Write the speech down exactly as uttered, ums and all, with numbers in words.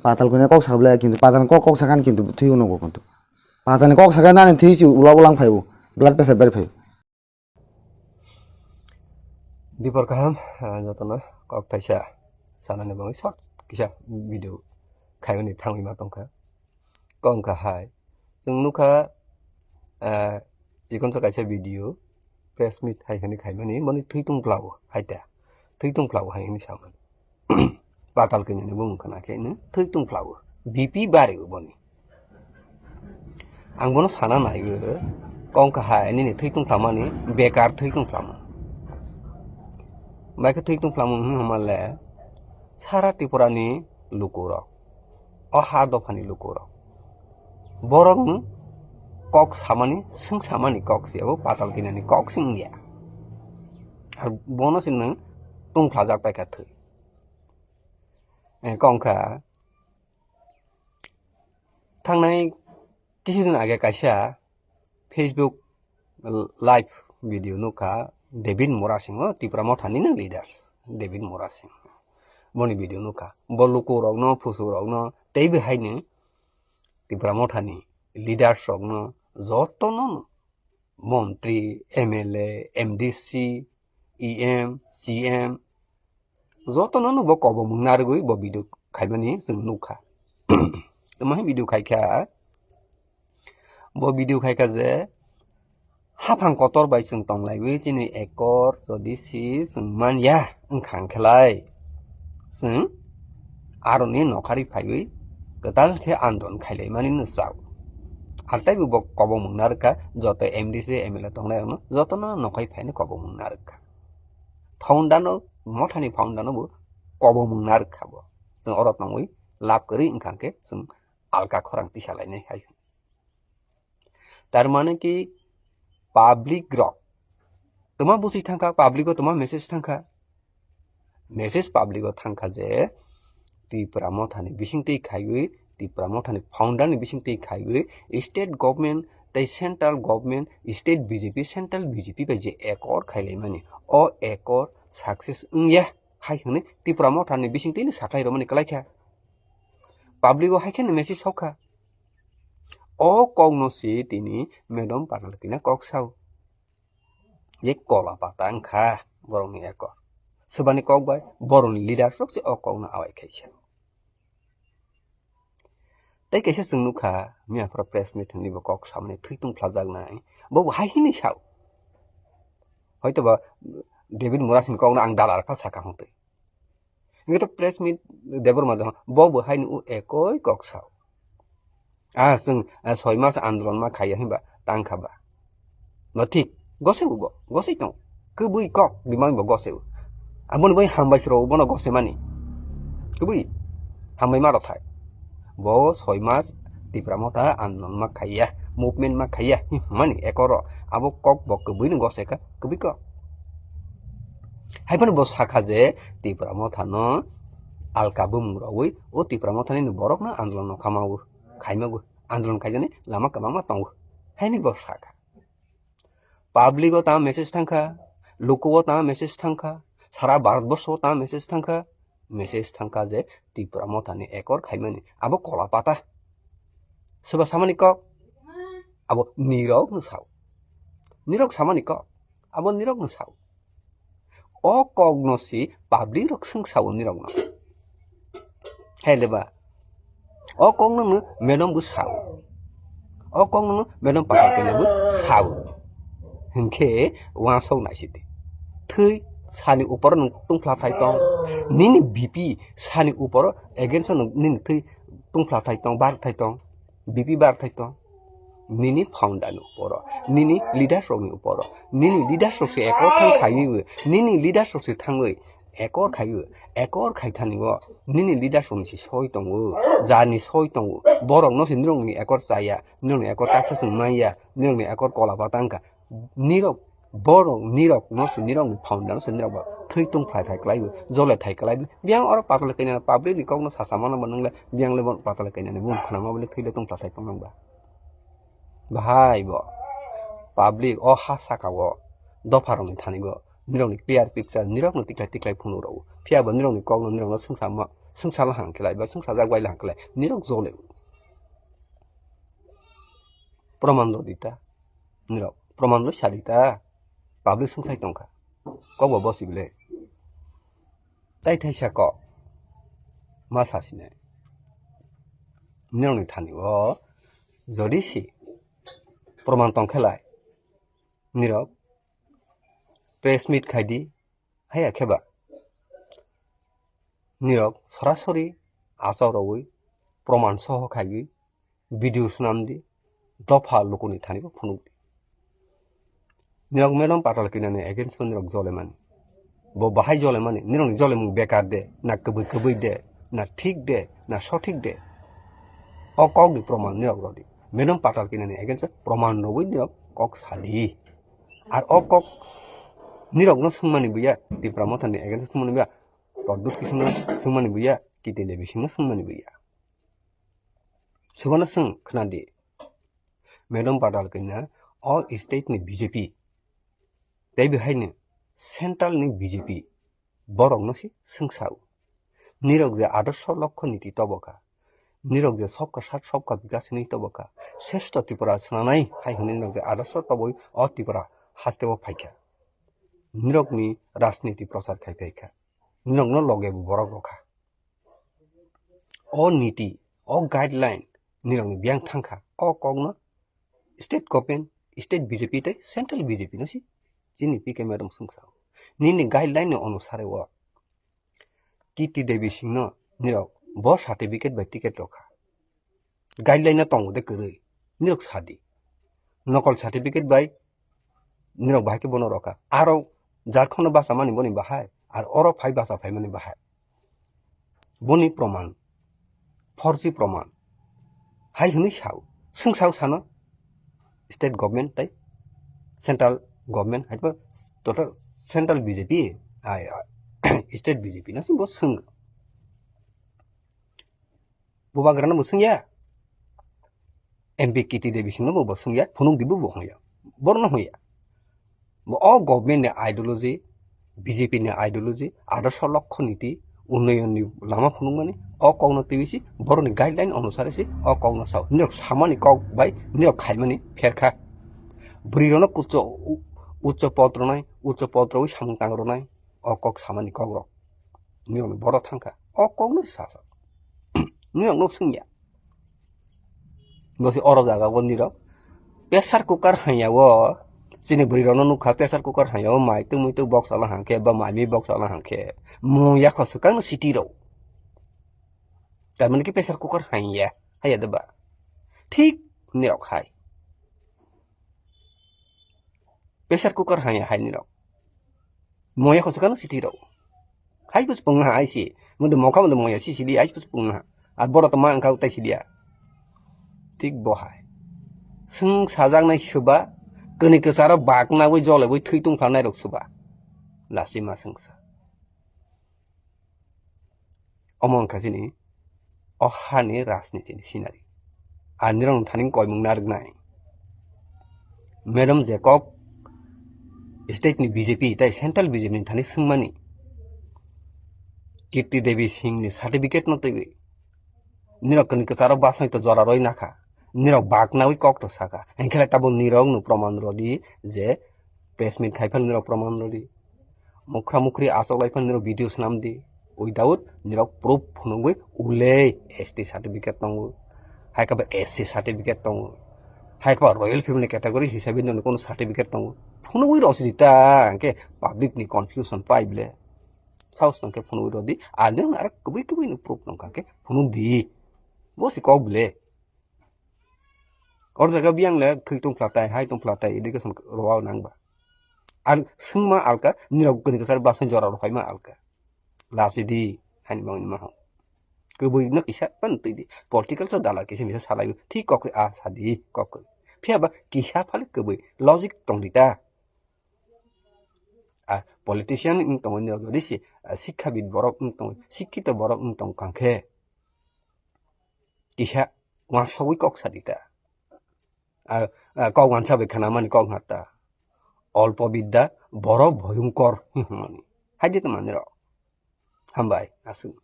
Patal kwnwi kok sa bwle, kintu patal kok, kok sakha ni kintu thwi unugo kintu. Patal ni kok sakha nani thwi si ula ulang phaio, blood pressure bari phaio. Dipor kaham, ah, jotono kok thaisa sanani bagwi short kisa video khaimani thangwi ma tongkha. Kok wngkha hai, chwng nukha, ah, chikonsa kaisa video, press meet hai hwnwi khaimani, boni thwi tungphlao hai ta, thwi tungphlao hai hwnwi samani. Patal kwnwi ni bumung khna khe no thwi tungphlao, B P bari boni. Ang bono sana naiwi, kok wngkha hai nini thwi tungphlamani, bekar thwi tungphlama. Bai khe thwi tungphlama hwnwi hwnma le, sara Tripura ni lukurok, o ha dopha ni lukurok, borok no kok samani, swng samani kok se, abo patal kwnwi ni kok se wngya. Ar bono se nwng tungphlajak pai kha thwi. Eh, kok wngkha, thangnai kisu din age kaisa Facebook live video nukha, David Murasing o Tipra Motha ni no leaders, David Murasing. Boni video nukha. Bo lukurok no, phusurok no, tei bo hai ni Tipra Motha ni leaders rok no joto no montri, M L A, M D C, E M, C M, jotono no bo kobomung narwgwi bo video khaimani chwng nukha. Tamo hai video khaikha, bo video khaikha je, haphang kotor bai chwng tonglaiwi chini ekor jodi si chwng manya wngkha hwnkhe lai, chwng aroni nokhari phaiwi kwtal khe andolon khailaimani no chao. Ar taibo bo kobomung narwkha, joto M D C, M L A tongnai rokno jotono nokhai phaini kobomung narwkha. Founder no, mothani founder no bo kobomung narwkha bo. Chwng oro tongwi lab kwrwi wngkha hwnkhe chwng alka khorang tisa lainai hai. Tar mane ki public rok toma busi thangkha, public o toma message thangkha. Message public o thangkha je Tipra Motha ni bising twi khaiwi, Tipra Motha ni founder ni bising twi khaiwi state government tei central government, state B J P, central B J P bai je accord khailaimani, o accord success wngya hai hwnwi Tipra Motha ni bising twi ni sakhai romani kwlaikha. Public o hai kheno message sokha. O kok no si tini Madam Patal kina kok sao. Je kola pata wngkha borokni eko. Swbani kok bai borokni leader rok se o kok no awai khaisa. Tei kaisa chwng nukha, miya phoro press meet hwnwi bo kok samani thwi tungphlajaknai. Bo bo hai hwnwi sao. Hoito ba David Murasing kok no ang dalar pha saka hwntwi. Hingke to press meet Debbarma do, bo bo haini u ekoi kok sao. Ah, chwng, ah, soi mas andolon ma khaiya hinba tangkha ba. No thik, gose ubo, gose tong. Kwbui kok, bimang bo gose u. Aboni bai hambai sro bono gose mani. Kwbui, hambai ma rok thai. Bo soi mas Tipra Motha andolon ma khaiya, movement ma khaiya, hi mani ekoro. Abo kok bo kwbui no gose kha, kwbui kok. Hai phano bo sakha je Tipra Motha no alka bumung rogwi o Tipra Motha ni borok no andolon no khama o, khaima o, andolon khaijani lama kwbangma tongo. Haini bo sakha. Public o tama message thangkha, luku o tama message thangkha, sara Bharat borsho o tama message thangkha, message thangkha je Tipra Motha ni ekor khaimani abo kola pata. Soba samani kok, abo nirok no sao. Nirok samani kok, abo nirok no sao. O kok no si public rok swng sao nirok no. Hai le ba. O kok no no madam bo sao. O kok no no madam Patal kena bo sao. Hinkhe wansok naisidi. Thwi sani upor nwng tungphla thai tong. Nini B P sani upor against o nwng nini thwi tungphla thai tong, bar thai tong. B P bar thai tong. Nini founder ni uporo, nini leaders rok ni uporo, nini leaders rok se ekor thang khaiwi, nini leaders rok se thangwi ekor khaiwi, ekor khaithani o nini leaders rok ni se soi tongo, jani soi tongo, borok no se nirok ni ekor chaya, nirok ni ekor taksa se manya, nirok ni ekor kola pata wngkha, nirok Borok nirok no se nirok ni founder no se nirok bo thwi tungphla thai kwlai bo, jole thai kwlai bo. Biyang oro patal kanya public ni kok no sasa mano bo nwngle, biyang le bo patal kanya ni bumung khna ma bo le thwi le tungphla thai tong nang ba. Bahai bo public o ha saka o dopha rok ni thani bo nirok ni clear picture nirok no tiklai tiklai phunuk rw. Phiya bo nirok ni kok no nirok no swngsa ma Swngsa lahang khlai ba swngsa jak bai lahang khlai. Nirok jole. Proman rw di ta. Nirok. Proman rw sa di ta. Public swngsai tongkha. Kok bo bosi bile. Tai thaisa kok. Ma sa sinai. Nirokni thani o. Jodi si. Proman tong khlai. Nirok. Press meet khai di. Haya khe ba. Nirok sorasori achok rogwi proman soho khaiwi video swnam di, dopha lukuni thani bo phunuk di. Nirok Madam Patal Kanya ni against o nirok jolemani. Bo bahai jolemani, nirokni jolemung bekar de, na kwbwi kwbwi de, na thik de, na sothik de. O kok ni proman nirok rw di. Madam Patal Kanya ni against o proman rwwi nirok kok sa di. Ar o kok nirokno swngmani buya, Tipra Motha ni against o swngmani buya, Pradyut Kishore no swngmani buya, Kirti Devi Singh no swngmani buya. Subano swng khna di. Madam Patal Kanya o state ni B J P. Tei bihai ni central ni B J P. Borok no si swng sao. Nirok je adorsho lokho niti tobo kha. Nirok je sobka sat sobka bikas hinwi tobo kha. Sreshto Tripura swnanai hai hwnwi nirok je adorsho toboi o Tripura haste o phai kha. Nirok ni rajniti prochar khai phai kha. Nirok no loge bo borok rw kha. O niti, o guideline nirokni biyang thangkha. O kokno state government, state B J P tei central B J P no si chini P K Madam swngsa. Nini guideline ni onusare o Kirti Devi Singh no nirok bo certificate bai ticket rw kha. Guideline no tongo de kwrwi. Nirok sadi. Nokol certificate bai nirok bahai khe bono rw kha. Aro Jharkhand no basa mani boni bahai. Ar oro phai basa phai mani bahai. Boni proman. Forji proman. Hai hwnwi sao. Swng sao sano. State government tei central government hai tota central B J P. Ai, ai. State B J P no si bo swng. Bubagrano bo swngya. M P Kirti Devi Singh no bo, bo swngya. Phunuk di bo, bo hwnya. Borno hwnya. Bo o government ni ideology, B J P ni ideology, adorsho lokho niti, unnoyon ni lama phunukmani, o kokno twiwi si, boroni guideline onusare si, o kokno sao. Nirok samani kok bai, nirok khaimani pherkha. Bwrwi rokno kucho, u-, ucho pod rwnai, ucho pod rwi samung tang rwnai. O kok samani kok rok. Nirokni borok thangkha. O kokno sa sa. Nirokno swngya. Bo se oro jaga bo nirok. Pressure cooker hanya o. Chini bwrwi rokno nukha pressure cooker hanya o mai tungmui tung box ala hangkhe ba mai mi box ala hangkhe. Mung yakho swkang no city rok. Tamani khe pressure cooker hanya. Haya de ba. Thik nirok hai. Pressure cooker hanya hai nirok. Moya khosokano siti rok. Hai kus pung ha ai si. Mudu mokha mudu moya si sili ai kus pung ha. Ar boro to ma angka utai silia. Tik bo hai. Swng sajaknai swba. Kani kwcharo bakna wi jole wi thwi tungphanai rok swba. Lasi ma swngsa. Omo wngkha chini o hani rajniti ni sinari. Ani rok thani koimung narwknai. Madam je kok state ni B J P tei central B J P ni thani swngmani. Kirti Devi Singh ni certificate no twiwi. Nirok kani kwcharo basai to jora roi nakha. Nirok baknawi kok to saka. Hinkhe tabo nirok no proman rodi je press meet khai phano nirok proman rodi. Mukhra mukhri achok lai phano nirok video swnam di. Without nirok proof phunugwi ulei S T certificate tongo. Hai khe ba S C certificate tongo. Hai khe ba royal family category hisabe nirokni kono certificate tongo. Phunugwi rw si ta, hinkhe public ni confusion pai ble. Saos tong khe phunugwi rw di. Ani rok arok kwbwi kwbwi ni proof tong kha khe phunuk di. Bo si kok ble. Or jaga biyang le khwi tong phlatai, hai tong phlatai, education rwao nang ba. Ang swngma alka, nirok kuni kwchar basai jora rw phaima alka. Lasi di, hani bangni ma ho. Kwbwi no kisa pan twi di. Political so dala kisa misa salai, thik kok a sa di, kok. Phiya ba kisa phale kwbwi, logic tong di ta. A politician wng tongo nirok jodi si, a, sikkhabid borok wng tongo, sikkito borok wng tong kha khe. Kisa wansogwi kok sa di ta. A, a, kok wansa bai khna mani kok hwnta. Olpo bidda boro bhoyongkor hwnmani. Hai di tongmani rok. Hambai, aswk.